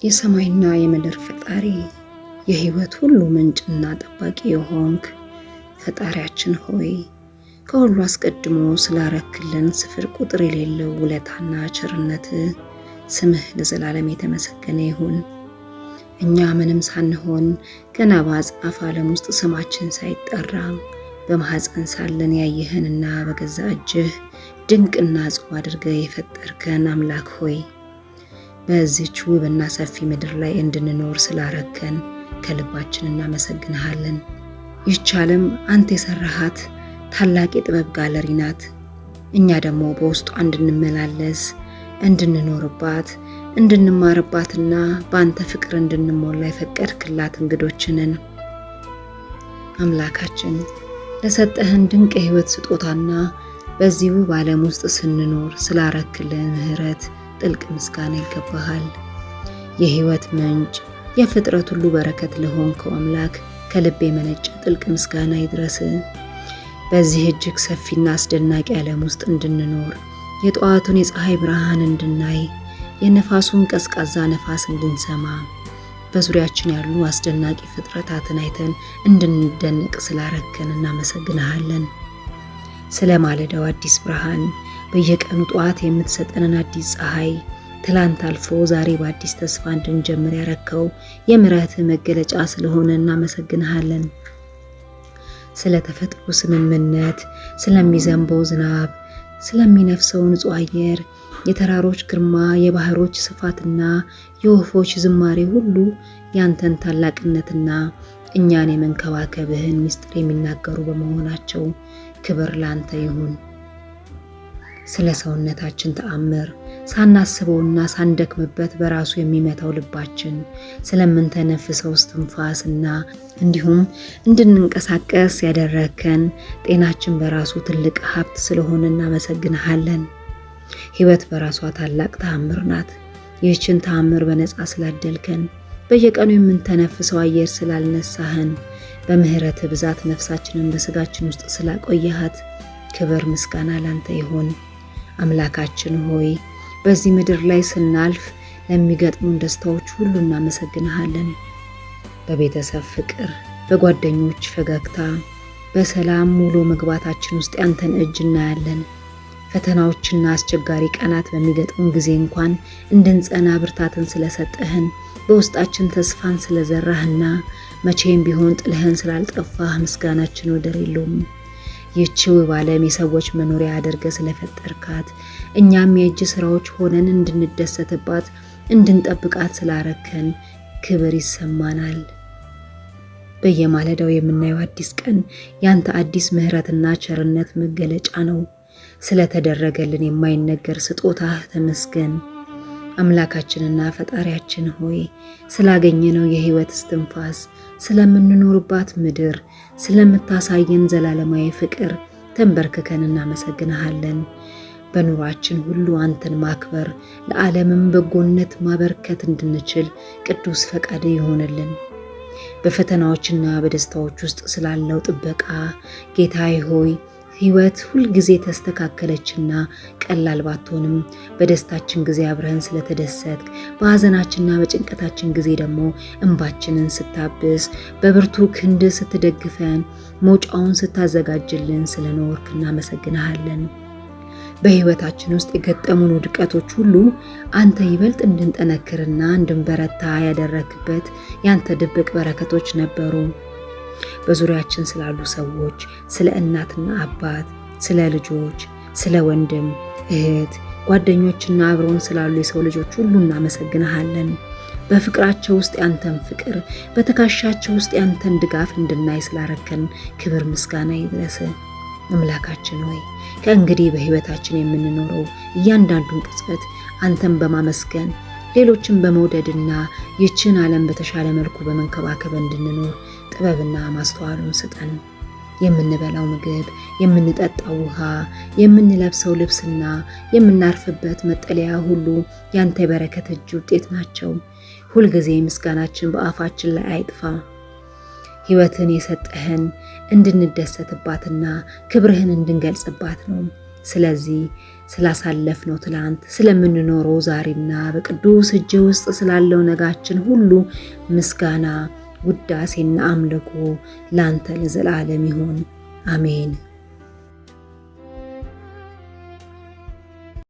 የሰማይና የምድር ፈጣሪ፣ የሕይወት ሁሉ ምንጭና ጠባቂ የሆንክ ፈጣሪያችን ሆይ፣ ከሁሉ አስቀድሞ ስላረክልን ስፍር ቁጥር የሌለው ውለታና ቸርነት ስምህ ለዘላለም የተመሰገነ ይሁን። እኛ ምንም ሳንሆን፣ ገና በአጽናፈ ዓለም ውስጥ ስማችን ሳይጠራ በማኅፀን ሳለን ያየህንና በገዛ እጅህ ድንቅና እጹብ አድርገህ የፈጠርከን አምላክ ሆይ፣ በዚች ውብና ሰፊ ምድር ላይ እንድንኖር ስላረከን ከልባችን እናመሰግንሃለን። ይህች ዓለም አንተ የሰራሃት ታላቅ የጥበብ ጋለሪ ናት። እኛ ደግሞ በውስጧ እንድንመላለስ፣ እንድንኖርባት፣ እንድንማርባትና በአንተ ፍቅር እንድንሞላ የፈቀድክላት እንግዶችንን። አምላካችን፣ ለሰጠህን ድንቅ የሕይወት ስጦታና በዚህ ውብ ዓለም ውስጥ ስንኖር ስላረክልን ምሕረት ጥልቅ ምስጋና ይገባሃል። የሕይወት ምንጭ፣ የፍጥረት ሁሉ በረከት ለሆንከው አምላክ ከልብ የመነጨ ጥልቅ ምስጋና ይድረስ። በዚህ እጅግ ሰፊና አስደናቂ ዓለም ውስጥ እንድንኖር፣ የጠዋቱን የፀሐይ ብርሃን እንድናይ፣ የነፋሱን ቀዝቃዛ ነፋስ እንድንሰማ፣ በዙሪያችን ያሉ አስደናቂ ፍጥረታትን አይተን እንድንደነቅ ስላረከን እናመሰግንሃለን። ስለ ማለዳው አዲስ ብርሃን፣ በየቀኑ ጠዋት የምትሰጠንን አዲስ ፀሐይ፣ ትላንት አልፎ ዛሬ በአዲስ ተስፋ እንድንጀምር ያረከው የምሕረት መገለጫ ስለሆነ እናመሰግንሃለን። ስለ ተፈጥሮ ስምምነት፣ ስለሚዘንበው ዝናብ፣ ስለሚነፍሰው ንጹሕ አየር፣ የተራሮች ግርማ፣ የባህሮች ስፋትና የወፎች ዝማሬ ሁሉ ያንተን ታላቅነትና እኛን የመንከባከብህን ምስጢር የሚናገሩ በመሆናቸው ክብር ላንተ ይሁን። ስለ ሰውነታችን ተአምር፣ ሳናስበውና ሳንደክምበት በራሱ የሚመታው ልባችን፣ ስለምንተነፍሰው እስትንፋስና እንዲሁም እንድንንቀሳቀስ ያደረግከን ጤናችን በራሱ ትልቅ ሀብት ስለሆነ እናመሰግንሃለን። ሕይወት በራሷ ታላቅ ተአምር ናት። ይህችን ተአምር በነፃ ስላደልከን፣ በየቀኑ የምንተነፍሰው አየር ስላልነሳህን፣ በምሕረት ብዛት ነፍሳችንን በስጋችን ውስጥ ስላቆየሃት ክብር ምስጋና ላንተ ይሁን። አምላካችን ሆይ፣ በዚህ ምድር ላይ ስናልፍ ለሚገጥሙን ደስታዎች ሁሉ እናመሰግንሃለን። በቤተሰብ ፍቅር፣ በጓደኞች ፈገግታ፣ በሰላም ውሎ መግባታችን ውስጥ ያንተን እጅ እናያለን። ፈተናዎችና አስቸጋሪ ቀናት በሚገጥሙን ጊዜ እንኳን እንድንጸና ብርታትን ስለሰጠህን፣ በውስጣችን ተስፋን ስለዘራህና መቼም ቢሆን ጥለህን ስላልጠፋህ ምስጋናችን ወደር የለውም። ይህች ውብ ዓለም የሰዎች መኖሪያ አድርገህ ስለፈጠርካት፣ እኛም የእጅ ስራዎች ሆነን እንድንደሰትባት፣ እንድንጠብቃት ስላረከን ክብር ይሰማናል። በየማለዳው የምናየው አዲስ ቀን ያንተ አዲስ ምሕረትና ቸርነት መገለጫ ነው። ስለተደረገልን የማይነገር ስጦታህ ተመስገን። አምላካችንና ፈጣሪያችን ሆይ፣ ስላገኘነው የሕይወት እስትንፋስ፣ ስለምንኖርባት ምድር፣ ስለምታሳየን ዘላለማዊ ፍቅር ተንበርክከን እናመሰግንሃለን። በኑሯችን ሁሉ አንተን ማክበር፣ ለዓለምም በጎነት ማበርከት እንድንችል ቅዱስ ፈቃድ ይሆንልን። በፈተናዎችና በደስታዎች ውስጥ ስላለው ጥበቃ፣ ጌታዬ ሆይ፣ ሕይወት ሁልጊዜ ተስተካከለችና ቀላል ባትሆንም በደስታችን ጊዜ አብረህን ስለተደሰትክ፣ በሐዘናችንና በጭንቀታችን ጊዜ ደግሞ እንባችንን ስታብስ፣ በብርቱ ክንድ ስትደግፈን፣ መውጫውን ስታዘጋጅልን ስለኖርክ እናመሰግንሃለን። በሕይወታችን ውስጥ የገጠሙን ውድቀቶች ሁሉ አንተ ይበልጥ እንድንጠነክርና እንድንበረታ ያደረክበት ያንተ ድብቅ በረከቶች ነበሩ። በዙሪያችን ስላሉ ሰዎች፣ ስለ እናትና አባት፣ ስለ ልጆች፣ ስለ ወንድም እህት፣ ጓደኞችና አብረውን ስላሉ የሰው ልጆች ሁሉ እናመሰግንሃለን። በፍቅራቸው ውስጥ ያንተን ፍቅር፣ በትከሻቸው ውስጥ ያንተን ድጋፍ እንድናይ ስላረከን ክብር ምስጋና ይድረስ። አምላካችን ሆይ፣ ከእንግዲህ በሕይወታችን የምንኖረው እያንዳንዱን ቅጽበት አንተን በማመስገን፣ ሌሎችን በመውደድና ይህችን ዓለም በተሻለ መልኩ በመንከባከብ እንድንኖር ጥበብና ማስተዋሉን ስጠን። የምንበላው ምግብ፣ የምንጠጣው ውሃ፣ የምንለብሰው ልብስና የምናርፍበት መጠለያ ሁሉ ያንተ የበረከት እጅ ውጤት ናቸው። ሁልጊዜ ምስጋናችን በአፋችን ላይ አይጥፋ። ሕይወትን የሰጠህን እንድንደሰትባትና ክብርህን እንድንገልጽባት ነው። ስለዚህ ስላሳለፍነው ትላንት፣ ስለምንኖረው ዛሬና በቅዱስ እጅ ውስጥ ስላለው ነጋችን ሁሉ ምስጋና፣ ውዳሴና አምልኮ ላንተ ለዘላለም ይሁን። አሜን።